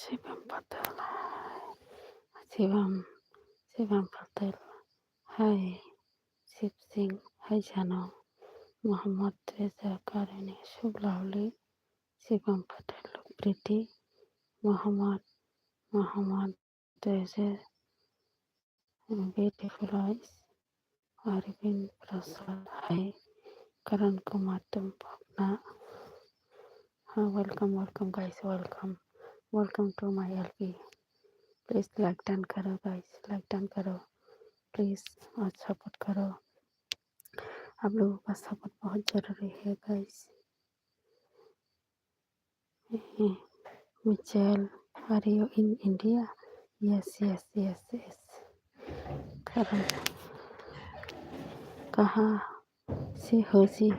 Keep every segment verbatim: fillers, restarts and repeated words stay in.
Shivam Patel, Shivam, Shivam Patel, hai, Shiv Singh, hai Jano, Mohammad Reza Karani, Shubh Lovely, Shivam Patel, look pretty, Mohammad, Mohammad Reza, beautiful eyes, Arvind Prasad, hai, Karan Kumar Tumpokna. Ah, welcome, welcome, guys, welcome. Welcome to my L P. Please like done करो, guys, like done करो. Please, और support करो. आप लोगों का support बहुत ज़रूरी है, guys. Michelle, are you in India? Yes, yes, yes, yes. Karan, कहाँ से हो जी?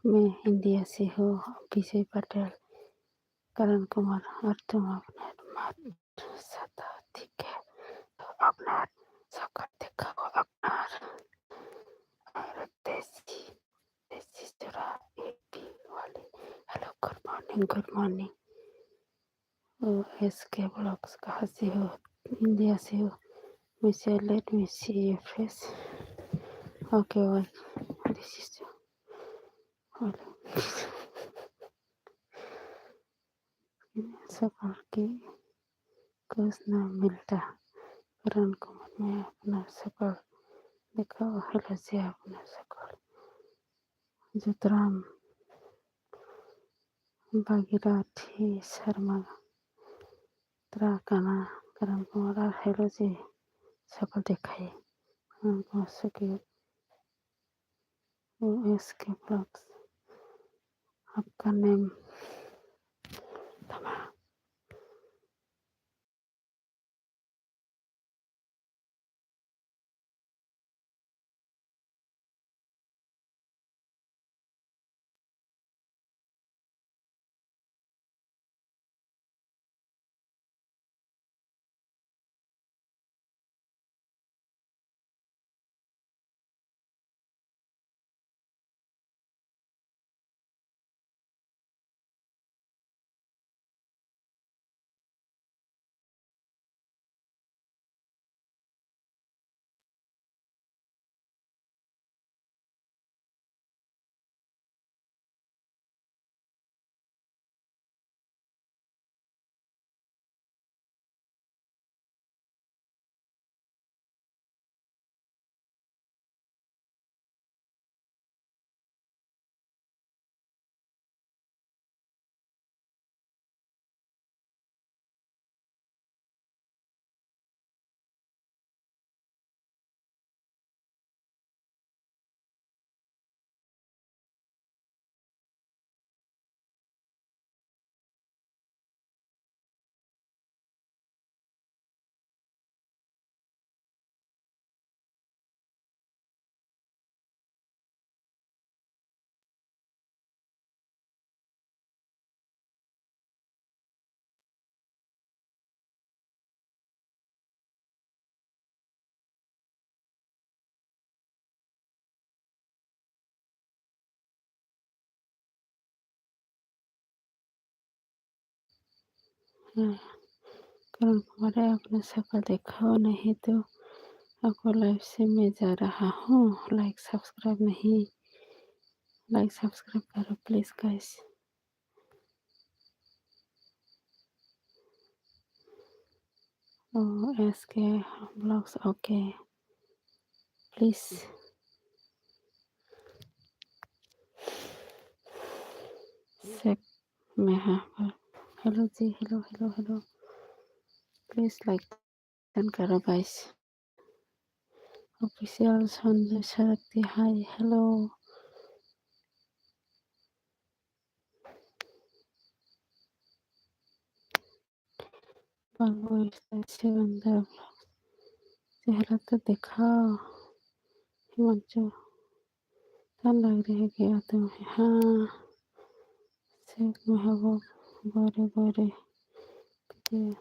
मैं इंडिया से हूँ, विजय पटेल। करण कुमार, और तुम अपने मत सता, ठीक है? तो अपना शक्ल दिखाओ, अपना। और देसी, देसी चूरा, एपी वाली। Hello, good morning, good morning. ओ, एसके ब्लॉग्स, कहाँ से हो? इंडिया से हो। Michelle, let me see your face. Okay, well, this is you. Hello. शक्ल की कुछ ना मिलता। करण कुमार, मैं अपना शक्ल दिखाओ। Hello जी, अपना शक्ल। जतराम भागीरथी शर्मा, त्रा काना, करण कुमार, और hello जी, शक्ल दिखाइए। करण कुमार, शक्ल। ओ एसके ब्लॉग्स, आपका नेम। हाँ, करण कुमार, आपने शक्ल देखा नहीं तो आपको लाइव से मैं जा रहा हूँ। लाइक सब्सक्राइब नहीं, लाइक सब्सक्राइब करो please guys. Oh, S K Vlogs, okay. Please check my ha-, hello जी, hello, hello, hello. Please like and करो guys. Official Sanjay Shakti, hi, hello. बाबू, ऐसा अच्छे बंदर vlogs। चेहरा तो दिखाओ। हिमांशु, ठंड लग रही है क्या तुम्हें? हाँ, शेख महबूब, बोरे बोरे। ये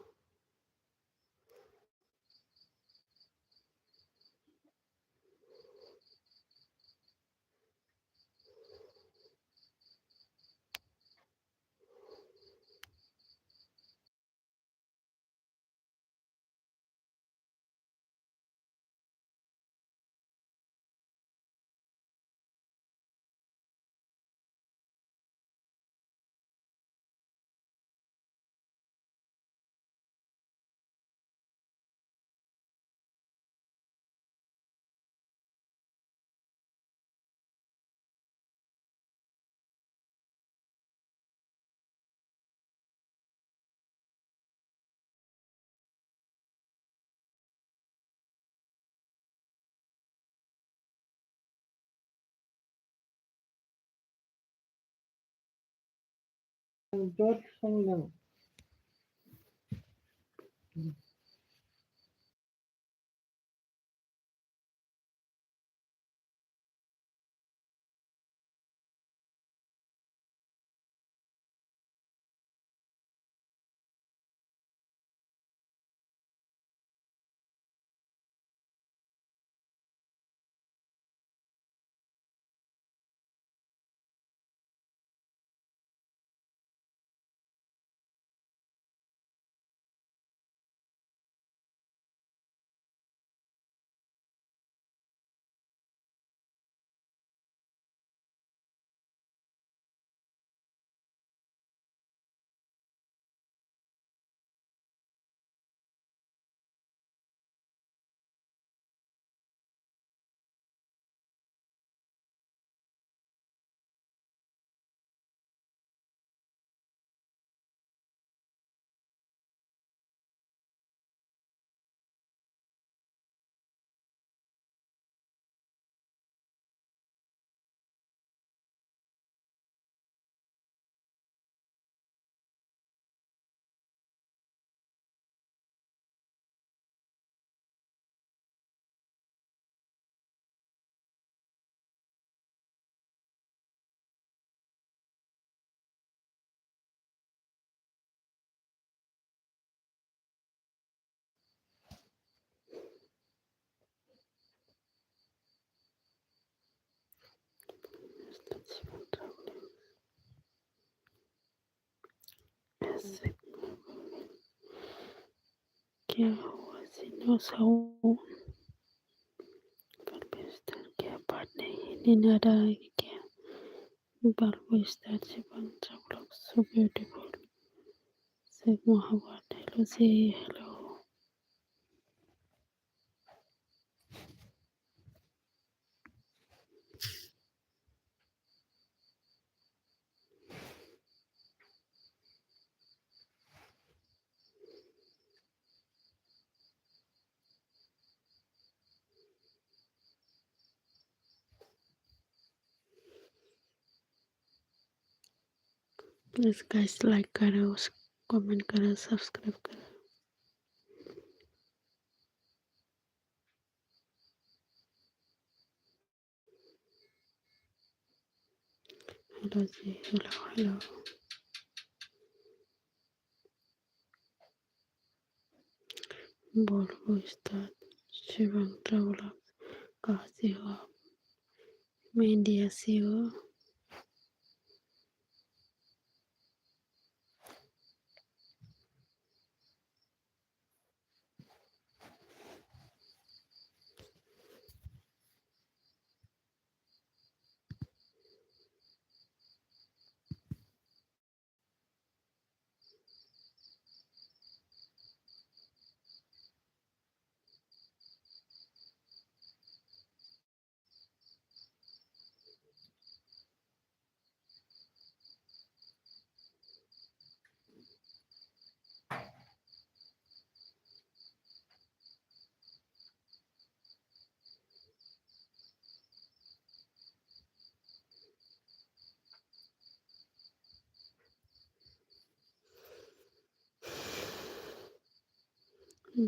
Dot song lang. क्या हुआ सीनू साउन? बाल बिस्तार क्या बात नहीं, नींद आ रहा है क्या? बाल बिस्तार से बन सब लोग so beautiful। शेख मोहम्मद, hello जी, hello। Please guys, like करो, comment करो, subscribe करो। Hello जी, hello, hello। Bol bo start, Shivang Travelers, kaha se ho aap? Main India se ho.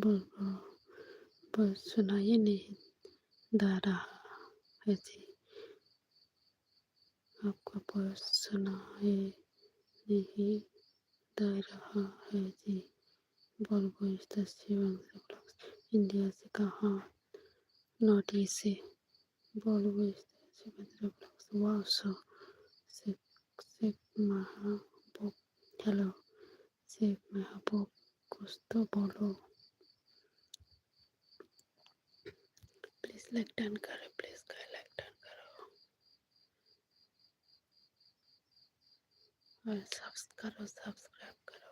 Bulbul, bol sunaye nahi da raha hai ji. आपका बॉस सुनाए नहीं दे रहा है जी। Bol bo start, Shivang Travelers, India se kaha? North East se. Bol bo start, Shivang Travelers, wow, so Sheikh, Sheikh Mahabub, hello। Sheikh Mahabub, kuch to bolo। Please like done करो, please guys, like done करो। और subs-, करो, subscribe करो।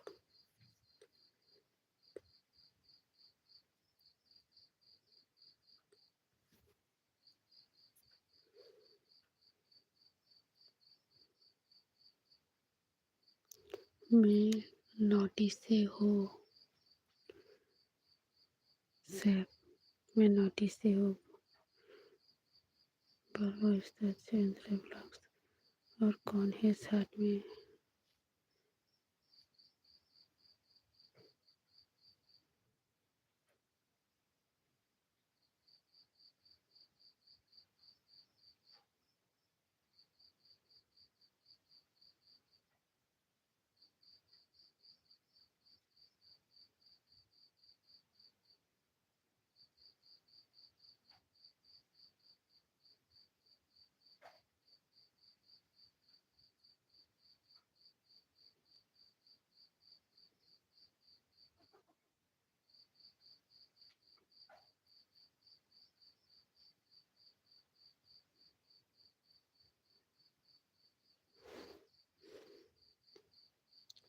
मैं नॉटी से हूँ। सर, मैं नॉटी से हूँ। बाबा उस्ताद से अंतरा ब्लॉग्स। और कौन है साथ में?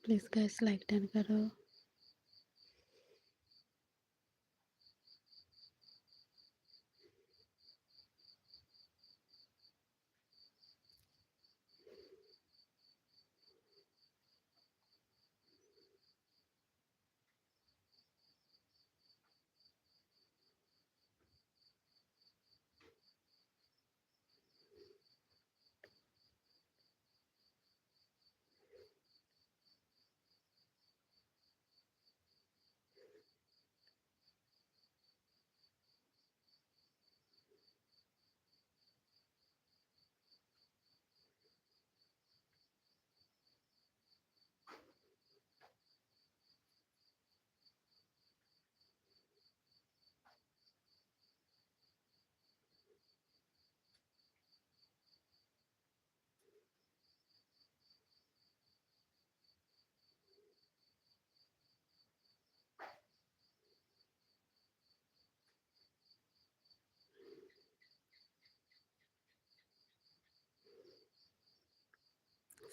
Please guys, like done karo.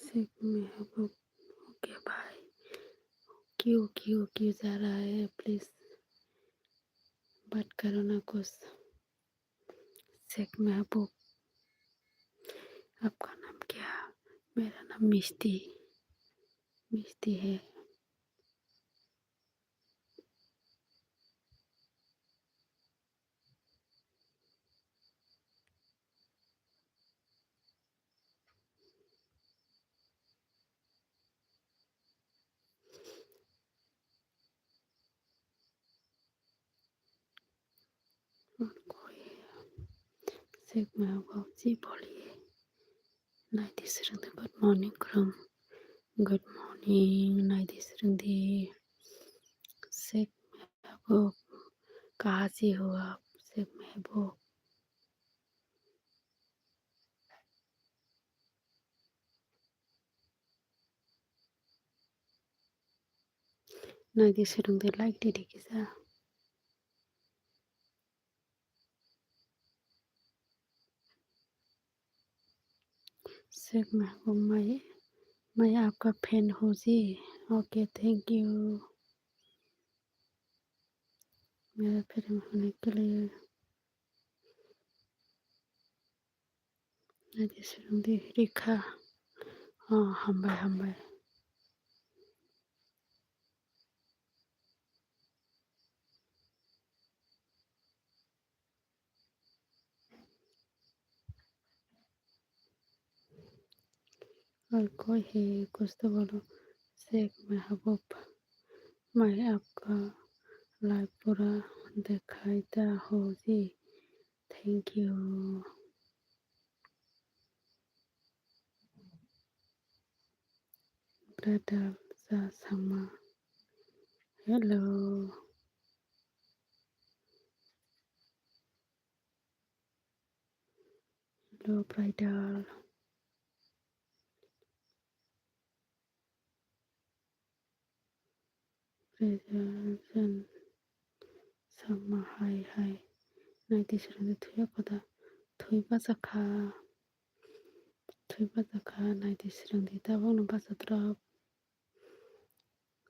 Sek mehboob, okay bhai, okay, okay, okay, ja raha hai, please baat karo na kuch. Sek mehboob, aapka naam kya hai? Mera naam Mishti, Mishti hai. Sek mehboob ji boliye. Naidi swrwngdi, good morning kwrwng. Good morning, naidi swrwngdi. Sek mehboob, kaha se ho aap, sek mehboob? Naidi swrwngdi, like didi kisa. Sek mehboob, main, main aapka fan hu ji. Okay, thank you. Mera prem hone ke liye. Naidi swrwngdi, Rikha. Oh, hambai, hambai. और कोई है कुछ तो बोलो। Sek mehboob, main aapka live pura dikhai ta ho ji. Thank you. Brother Sa Sangma. Hello. Hello, brother. Brother Sa Sangma, hi, hi. Naidi swrwngdi, thwi ya koda. Thwi bachakha. Thwi bachakha, naidi swrwngdi. Tabukno bachadrap.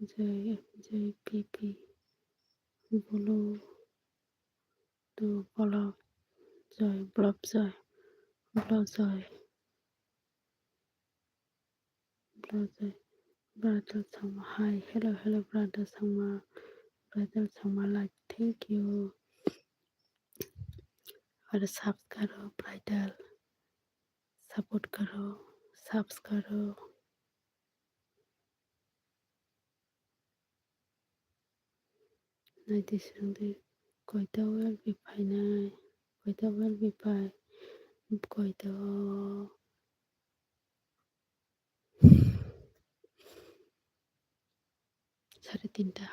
Joy, Joy P P. Bolo. To Blob Joy, Blob Joy, Blob Joy. Brother, brother Sangma, hi, hello, hello, brother Sangma, brother Sangma, like, thank you. Aur subscribe karo, brother, support karo, subscribe karo. Naidi swrwngdi, koita well bi phainai, koita well bi phai, koita. Sare tinta.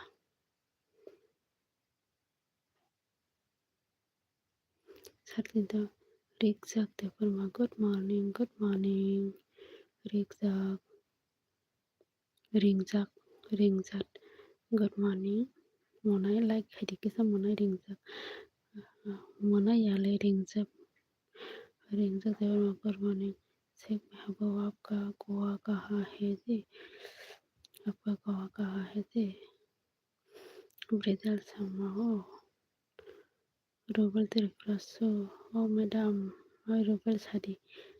Sare tinta. Rijak Debbarma, good morning, good morning. Rijak. Ringjak, Ringjak. Good morning. Monai like khaidi kisa monai Ringjak. Monai yale Ringjak. Ringjak Debbarma, good morning. Sek mehboob, aapka kuwa kaha hai ji? Apka kaha kaha hai de. Bridal Sangma o. Rubel Tripura so. Oh madam, oi Rubel sadi.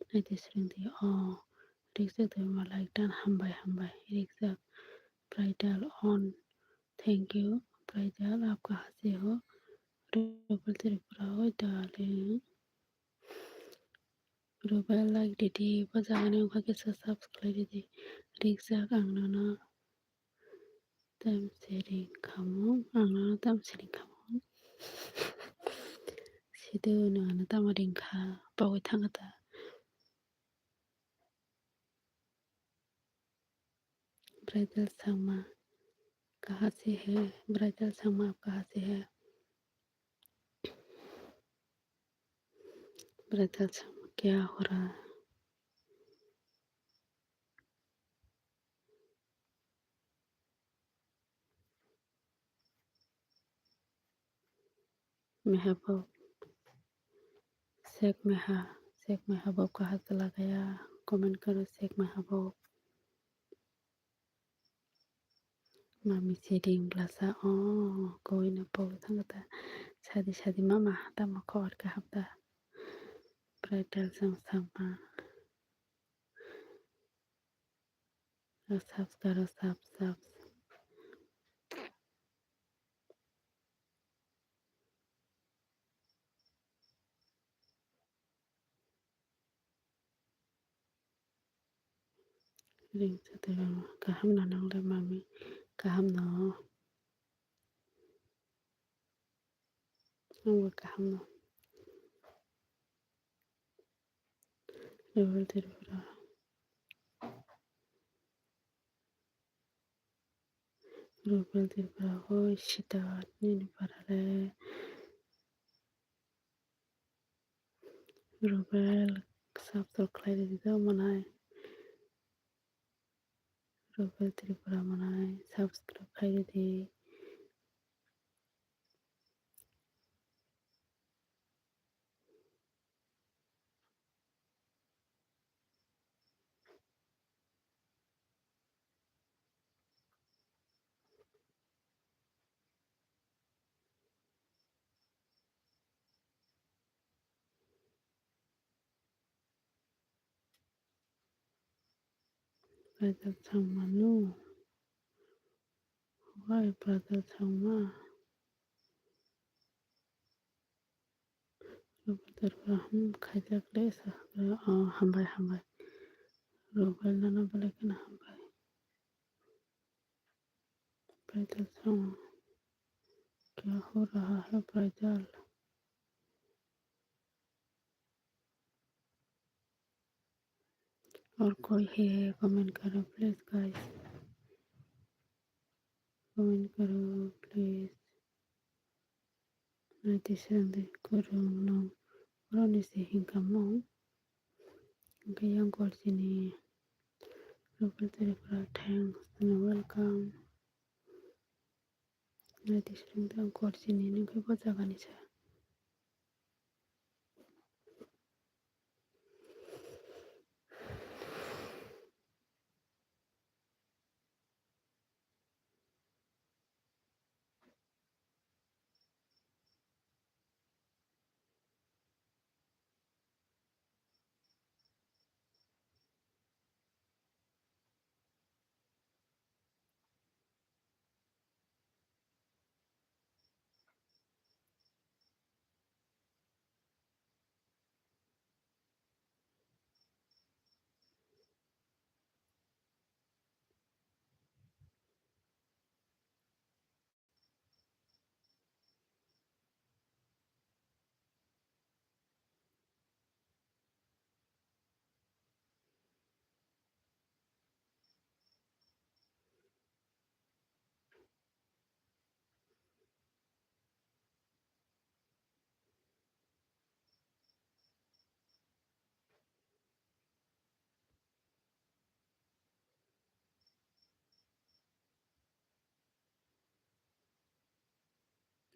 Naidi swrwngdi. Oh, rijak de ma like done. Hambai, hambai. Rijak. Bridal on. Thank you. Bridal, aap kahan se ho? Rubel Tripura, oi darling. Rubel like didi, bo jagani wngkha kisa subscribe didi. Rijak ang nono tam sharing khamung, ang nono tam sharing khamung. Sido no ano tamo ringkha, pogwi thangkha ta. Bridal Sangma, kaha se hai? Bridal Sangma, aap kaha se hai? Bridal Sangma, kya ho raha hai? Mehboob, Sheikh Meha, Sheikh Mehboob kaha se lagaya? Comment karo Sheikh Mehboob. Mami seding blasa o, koi no pogwi thangkha ta. Sadi sadi mama, tamo khor kaham ta. Bridal Sangma. Sap karo, sap, sap. Ring sotwi kaham no, nang le mami kaham no? Ang bo kaham no. Rubel Tripura. Rubel Tripura, hoi sita nini para le. Rubel, subscribe khlai di do manai. Rubel Tripura manai, subscribe khlai di. Bridal Sangma no. Why Bridal Sangma? Rubel Tripura, hmm, khaijak le sa. Oh, hambai, hambai. Rubel nono belai kheno hambai. Bridal Sangma, kya ho raha hai Bridal? Aur koi hai, comment karo please guys. Comment karo please. Naidi swrwngdi kwrwng nwng borokni se hinkha mung. Hwnkhe yang call chini Rubel Tripura, thanks and welcome. Naidi swrwngdi ang call chini nwngkhe bo jagani sa.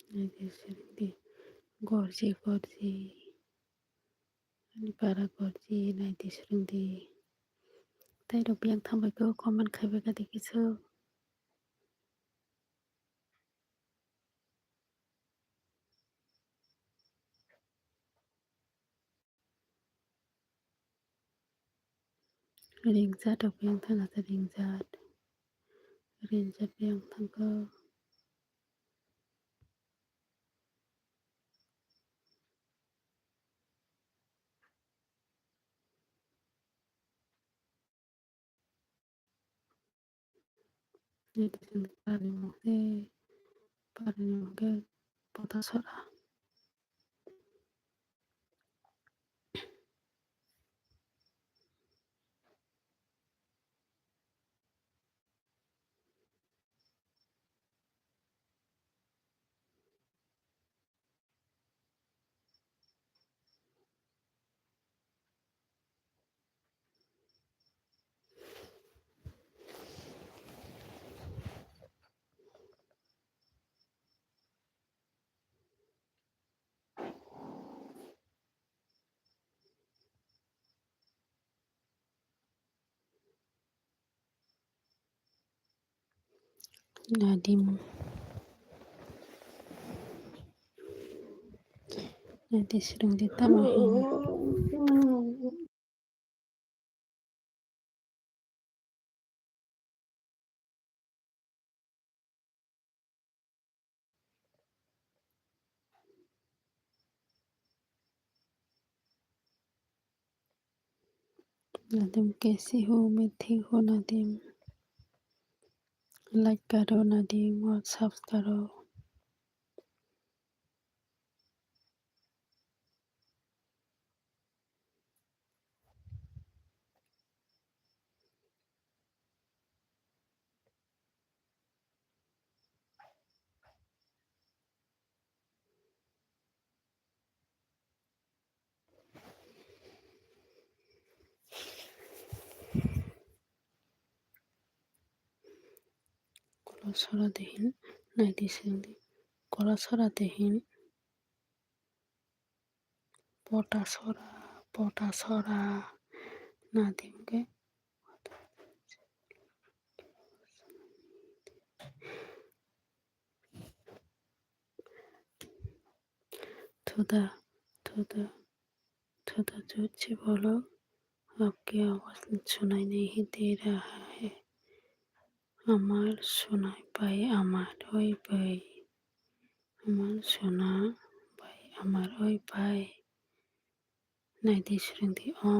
Naidi swrwngdi, gorji gorji. Ani para gorji, naidi swrwngdi. Tei rok biyang thangbai khe comment khaibai kha di kisu. Ringjak rok yang thana ta ringjak. Ringjak yang thangkha. Parimung khe pota sora. Nadim. Naidi swrwngdi tamo hino. Nadim, kaise ho? Main thik ho Nadim. Like karo Nadim aur subscribe karo. Kolasora de hin, naidi swrwngdi. Kolasora de hin. Pota sora, pota sora. Naidi hwnkhe. Thuda, thuda, thuda jut se bolo, aapki awaaz sunai nahi de raha hai. Amar sunai bhai, amar oi bhai. Amar suna bhai, amar oi bhai. Naidi swrwngdi o.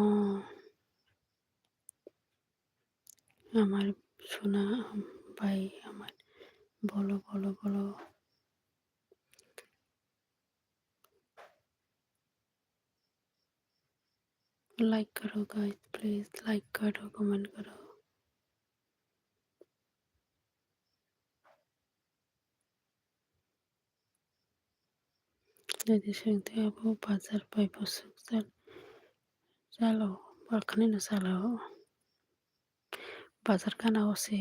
Amar suna bhai, amar bolo, bolo, bolo. Like karo guys, please like karo, comment karo. Jadi sengte abo bazar bai bwswk chal-, chalo, bakhani no chalo. Bazar gana o se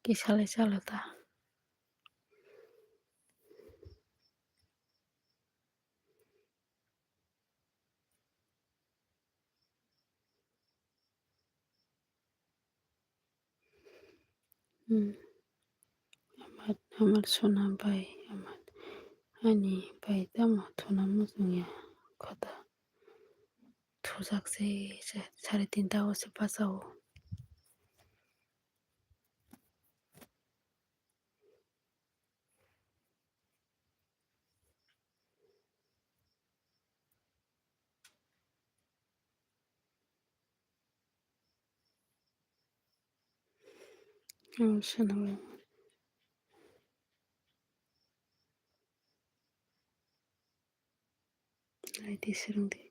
kisa le chalo ta. Hmm. Amar, amar suna bai, amar ani bai tamo thuna muchungya kota. Thujak se, se sare tinta o se bachao. Ang swnamwi. Naidi swrwngdi.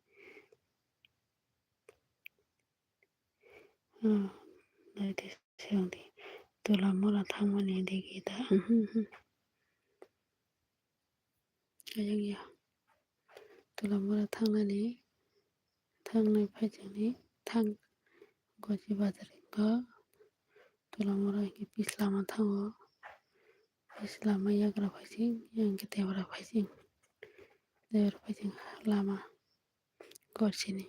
Hmm, naidi swrwngdi. Tola mora thangmani digi da. Mhm, mhm. Ayang ya. Tola mora thangnani, thangnai phaijani, thang goji bazar wngkha. Tola mora hwnkhe pis lama thango. Pis lama yagra phaising, yang khe debra phaising. Debra phaising lama gorsini.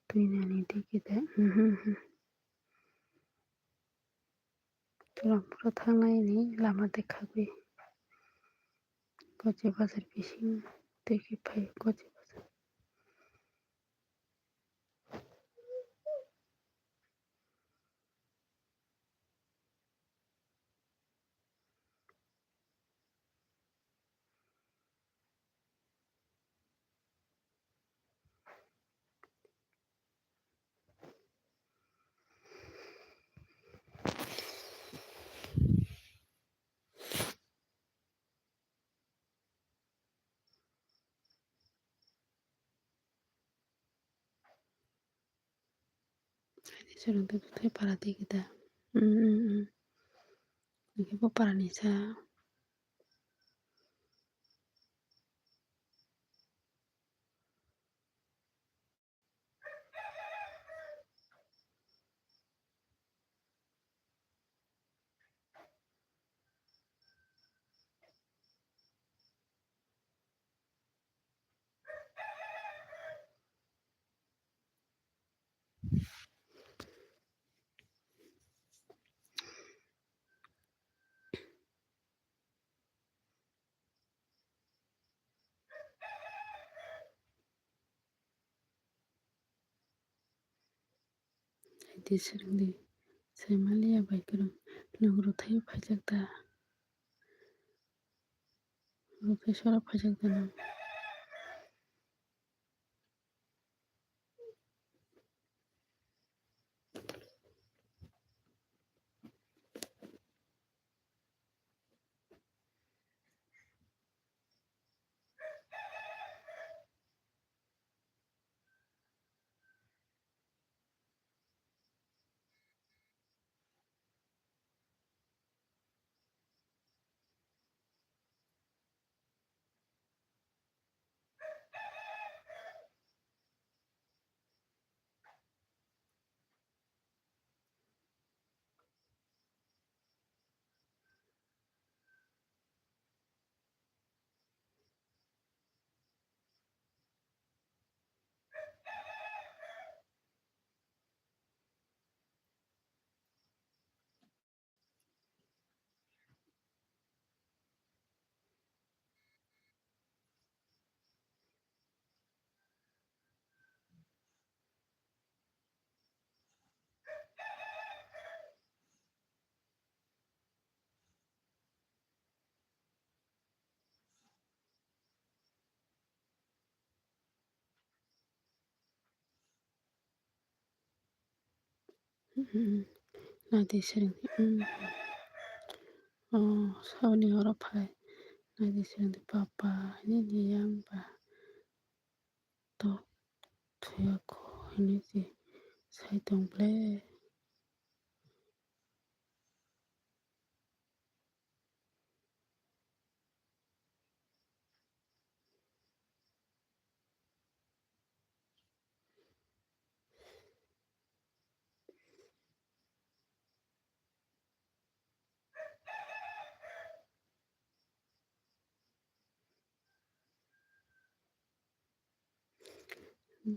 Twi nani tei khe da. Mhm, mhm. Twlang phuru thangnai ni lama dekhagwi. Kochi bazar bising tei khe phai Kochi bazar. Chwrwng tei bwthai para twi khe da. Mm, mm, mm. Hwnkhe bo para ni sa. Hai di swrwng di, sai manliya bai kwrwng, nwng rwthaio phaijak da? Rwthai sora phaijak da nwng? Naidi swrwngdi, mm. Oh, saboni oro phai. Naidi swrwngdi, papa, nini yang ba tok thuyakho, hinwi se sai tong ble.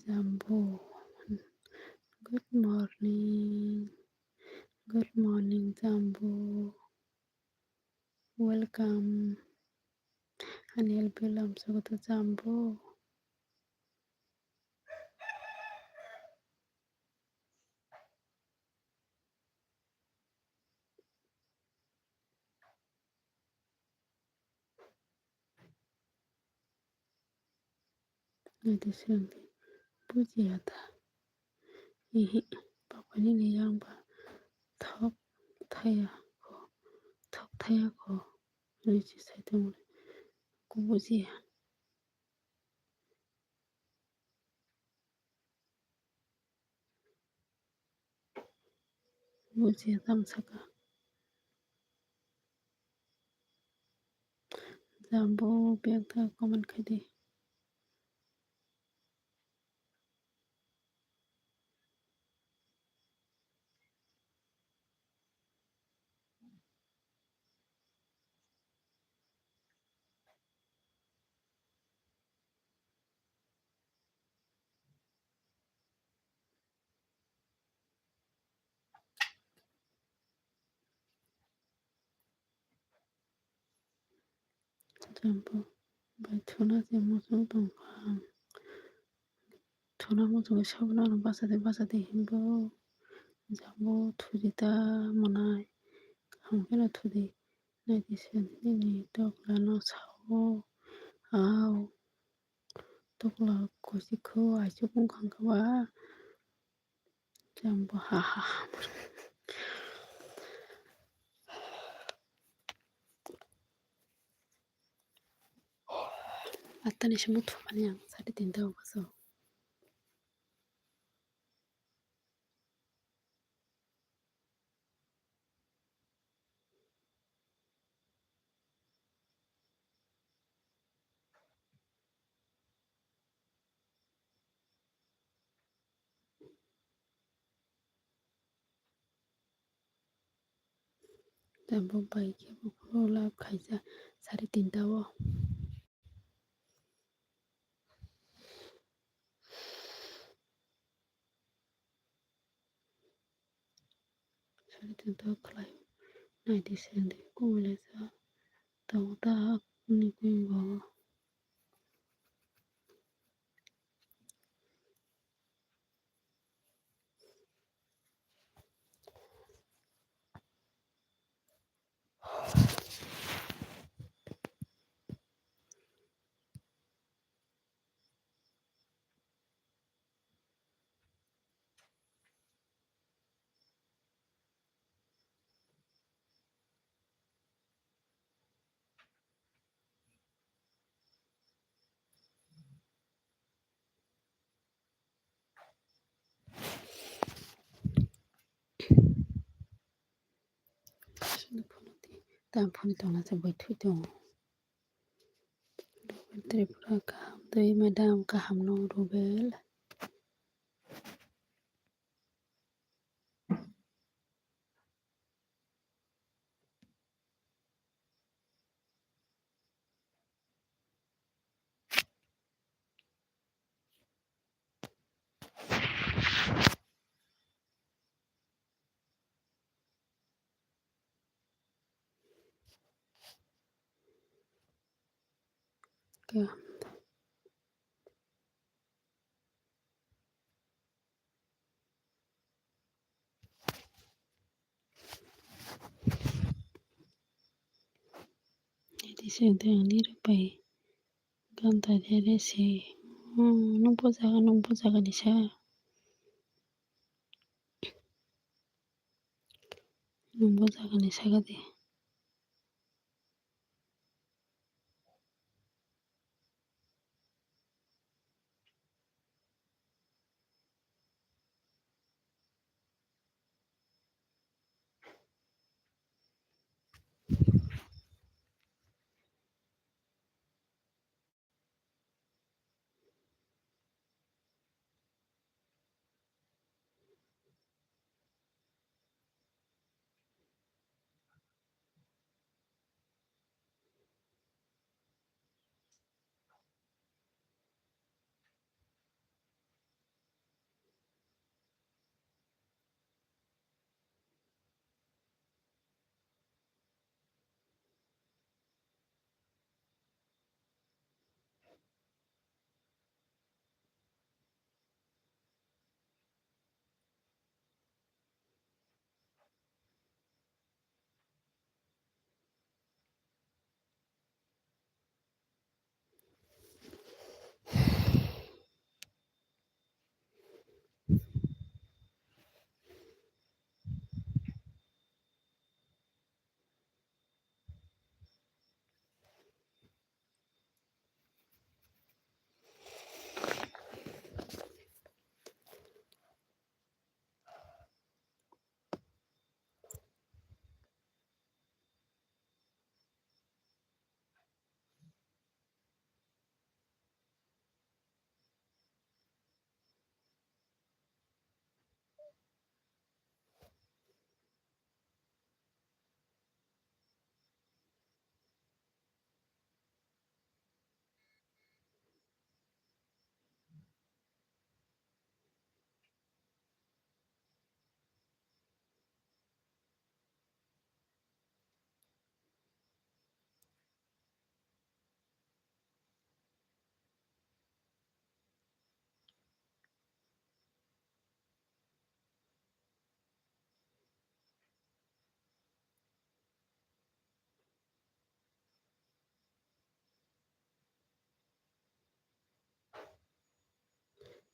Jambu. Good morning. Good morning, Jambu. Welcome. Ani L P lamsogo to Jambu. Naidi swrwngdi, bujiya da? Ihi, papani ni yang ba thok thaya kho, thok thaya kho, hinwi se sai tongmani. Bujiya. Bujiya tamo saka. Jambu biyang ta comment khai di. Jambo bai thuna se muchung tongkha. Thuna muchungwi saboni ano bachadi bachadi himbo. Jambo thudi ta mwnai. Kaham kheno thudi. Naidi se nini tokla no sao. Ao. Tokla kosi kho aisuk wngkha ba. Jambo ha ha ha. Attani se muthumani ang sari tinta o kaso. Tabuk bai khe buphuru lab khaijak sari tinta o. Sari tinta o khlai naidi se de kumui laijak tongo ta kuni kuni bo. Tam phone tongna se bai thui tongo. Rubel Tripura kaham twi madam kaham no Rubel. Kaham. Nini se tei ang nini rok bai ganta rere se. Hmm, nung bo jaga, nung bo jaga ni sa. Nung bo jaga ni saka de.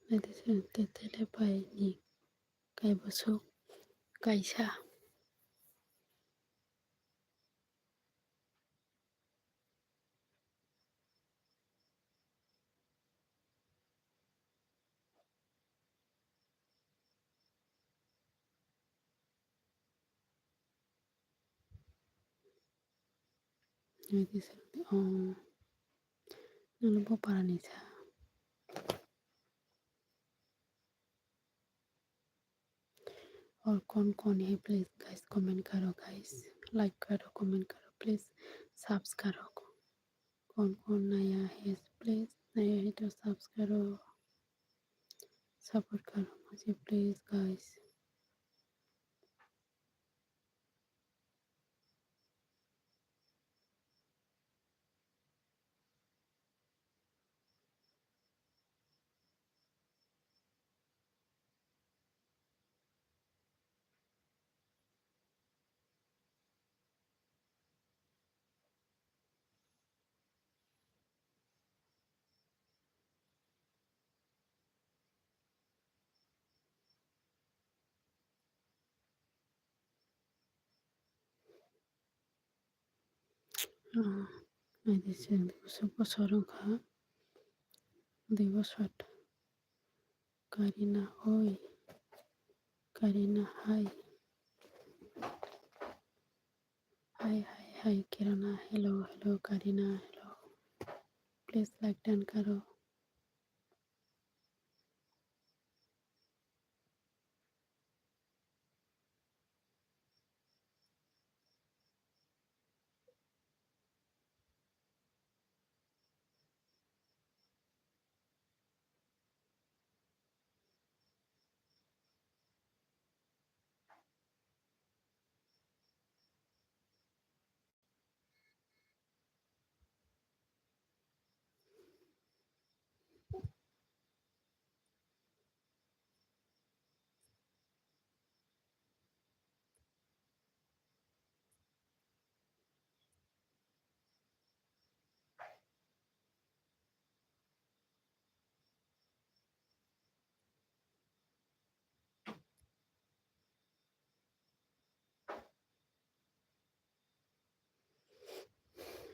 Naidi se Tetele bai ni kaibosok kaisa. Naidi se, oh, nang bo parani sa. Or kon kon hai, please guys, comment karo guys, like karo, comment karo, please subscribe karo. Kon kon naya hai, please naya hai to subscribe karo, support karo mujhe please guys. Ah, naidi se, dui bosor bosor wngkha, dui bosor. Karina, oi, Karina, hi. Hi, hi, hi, Kirana, hello, hello, Karina, hello. Please like done karo.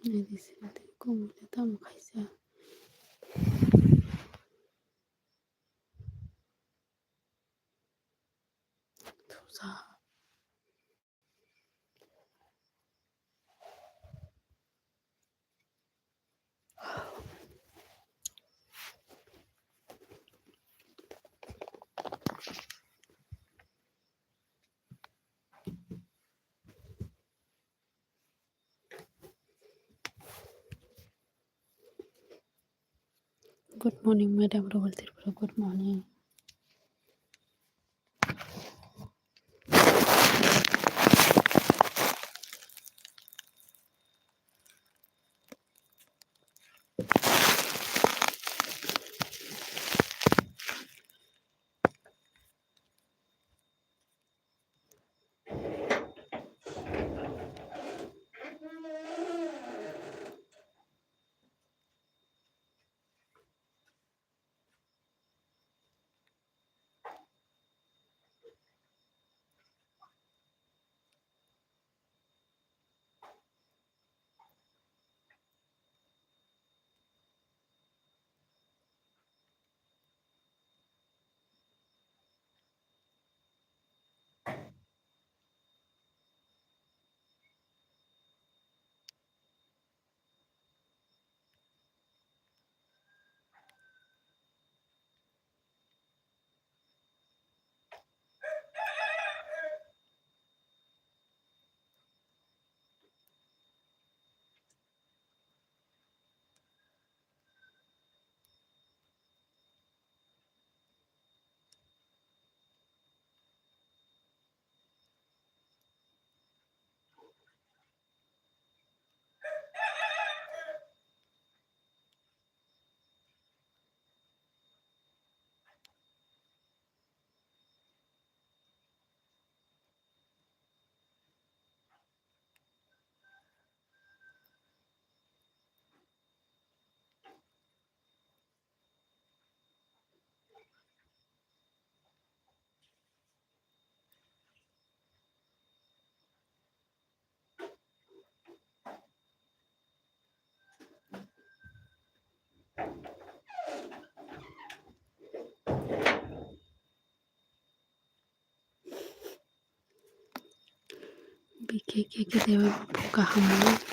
Naidi se, tei kumui le tamo khaisa. Thusa. Good morning, Madam Robal Tripura. Good morning. Khe khe khe tei phung kaham,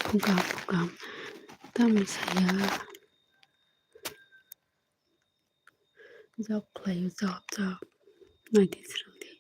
phung kaham, phung kaham. Tamo saya. Job khlaio, job, job. Naidi srwngdi.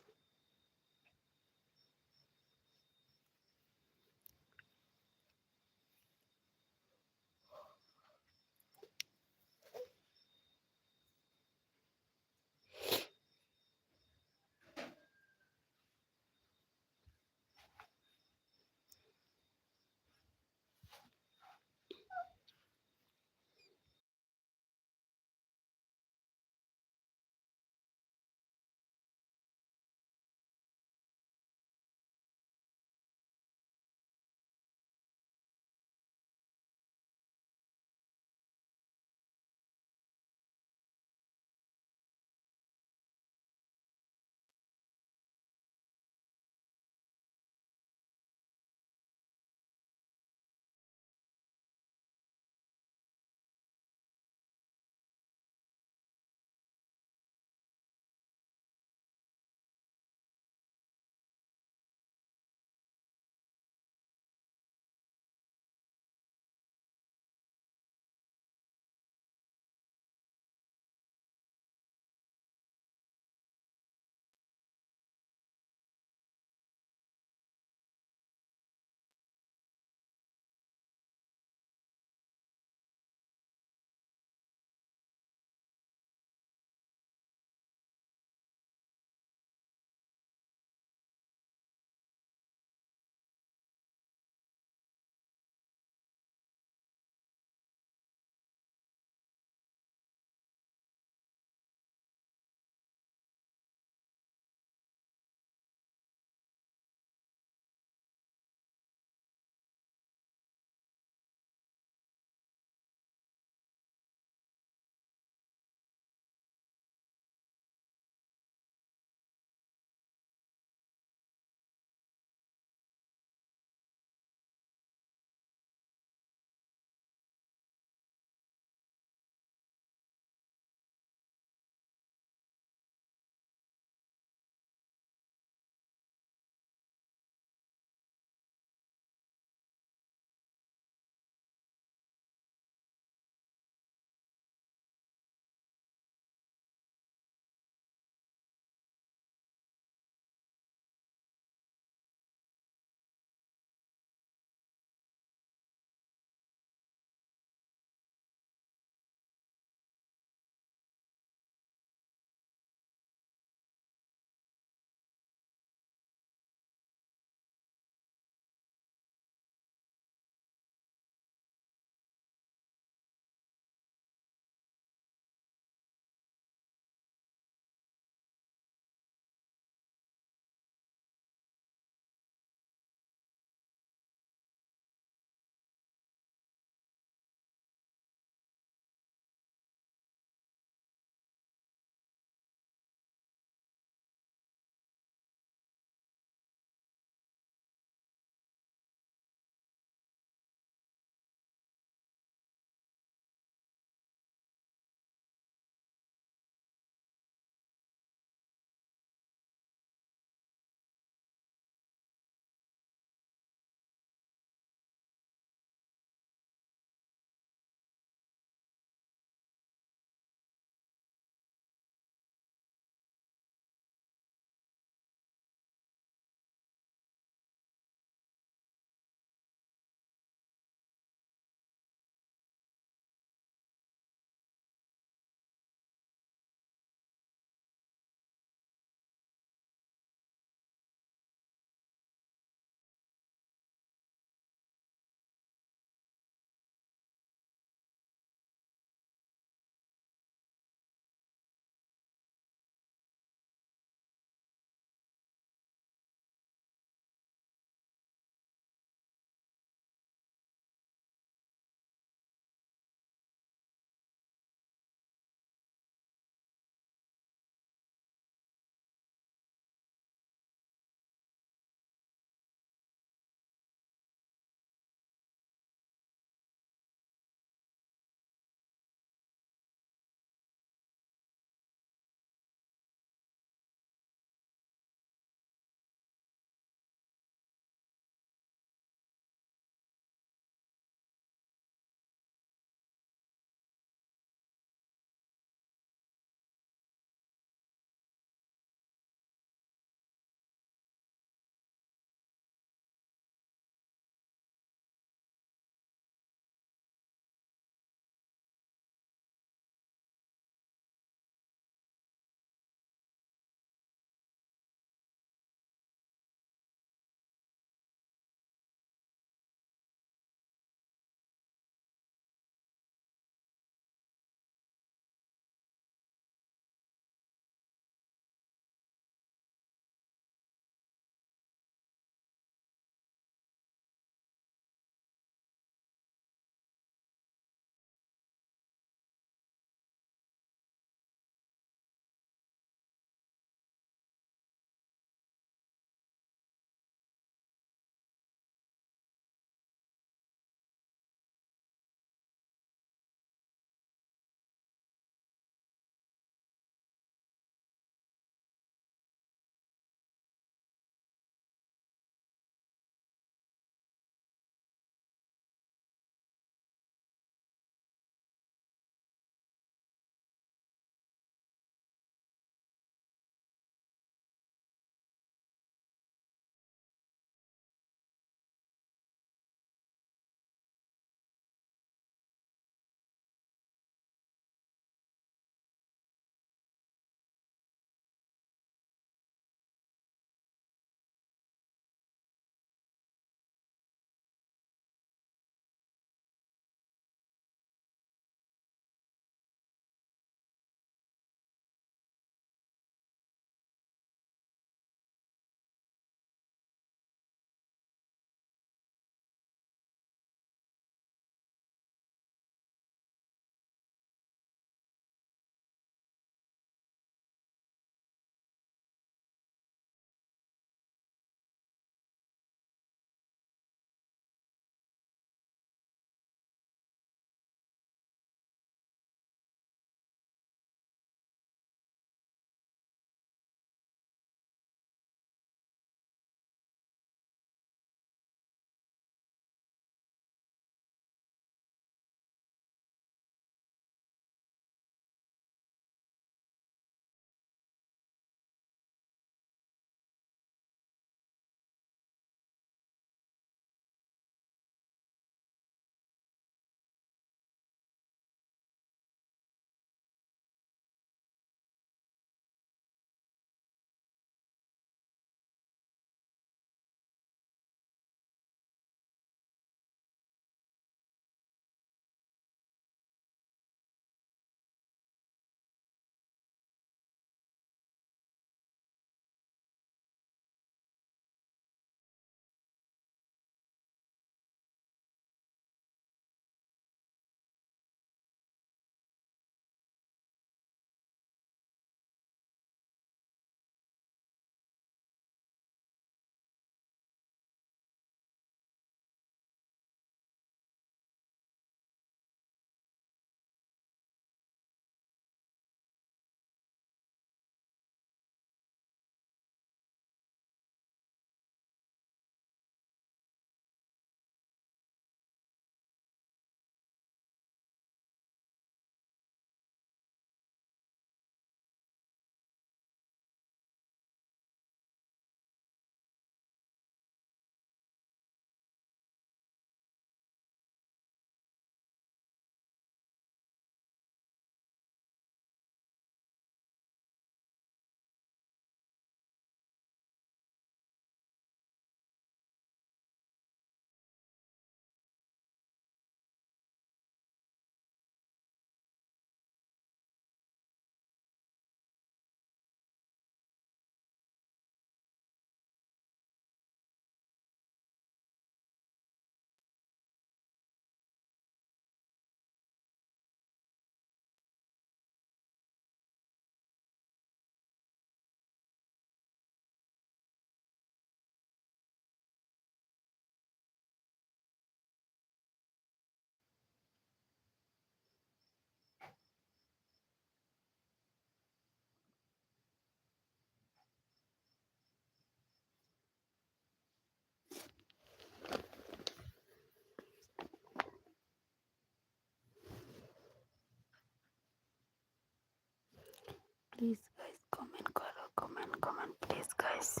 Please guys, comment karo, comment, comment, please guys.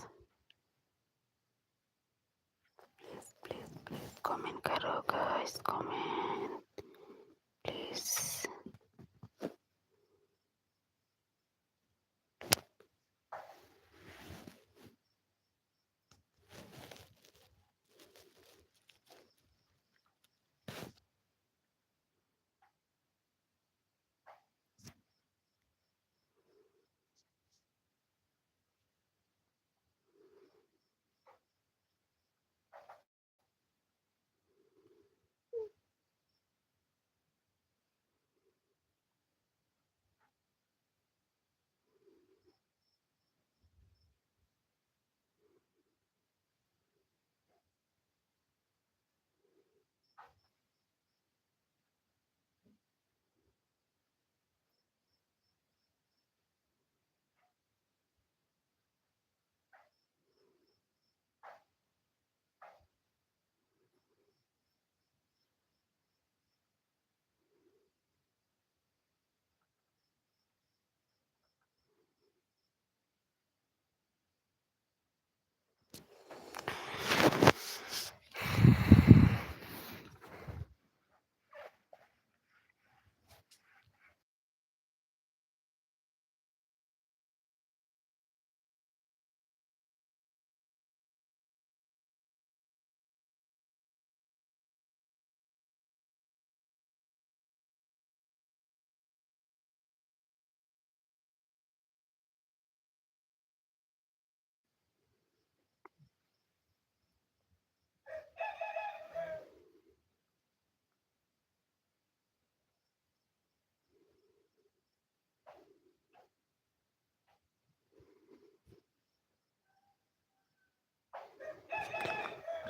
Please, please, please, comment karo, guys, comment, please.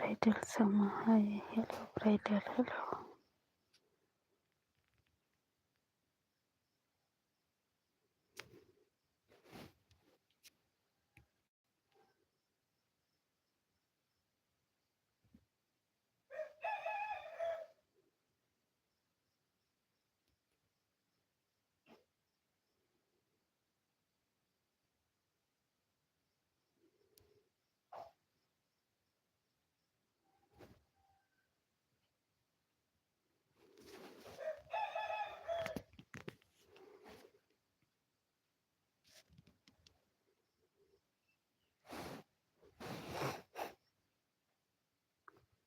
Bridal sama hai, hello, bridal, hello.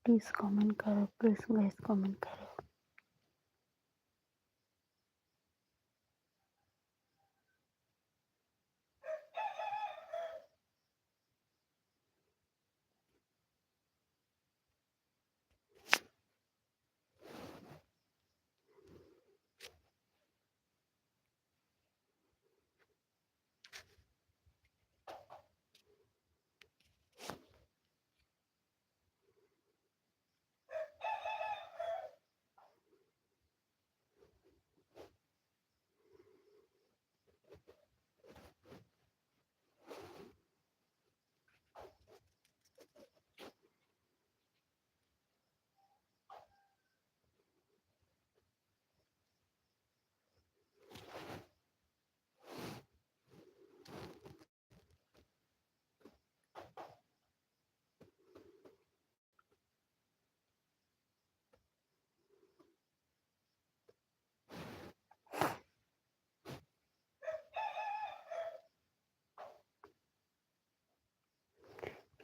Please comment karo, please guys, comment karo.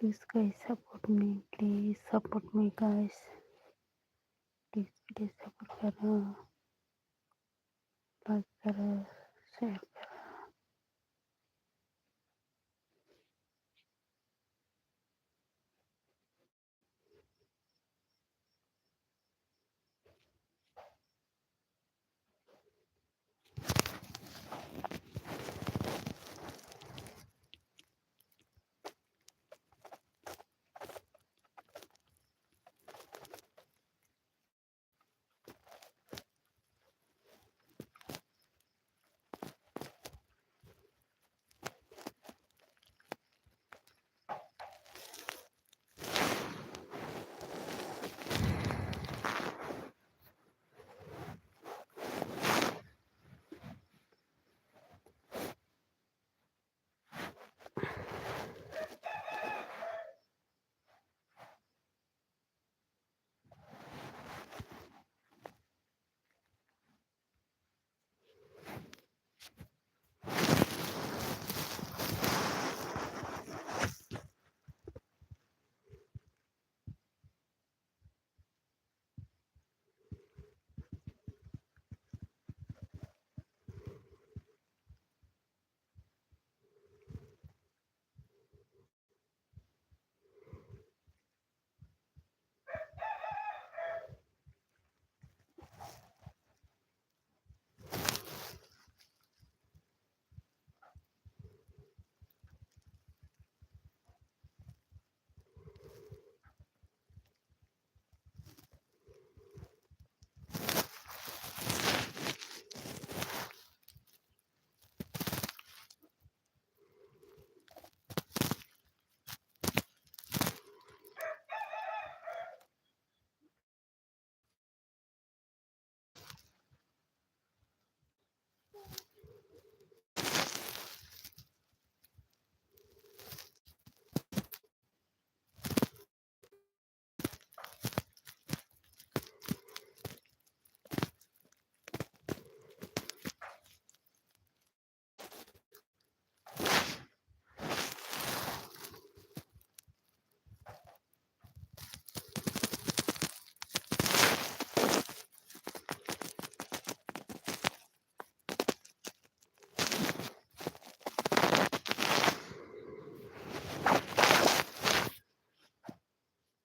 Please guys, support me, please support me guys. Please, please support karo, like karo, share